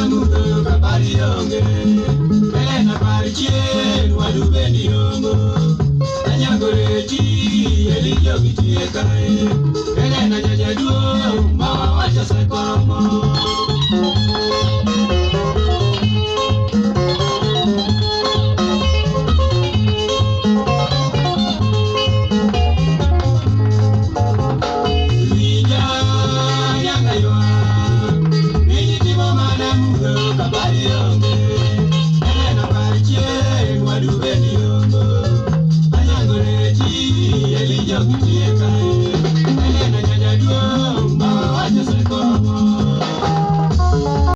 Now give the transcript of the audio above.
mudho kapari onge. Elena par chien wadu bendi rombo. Anyagore ti elijo gitie kae.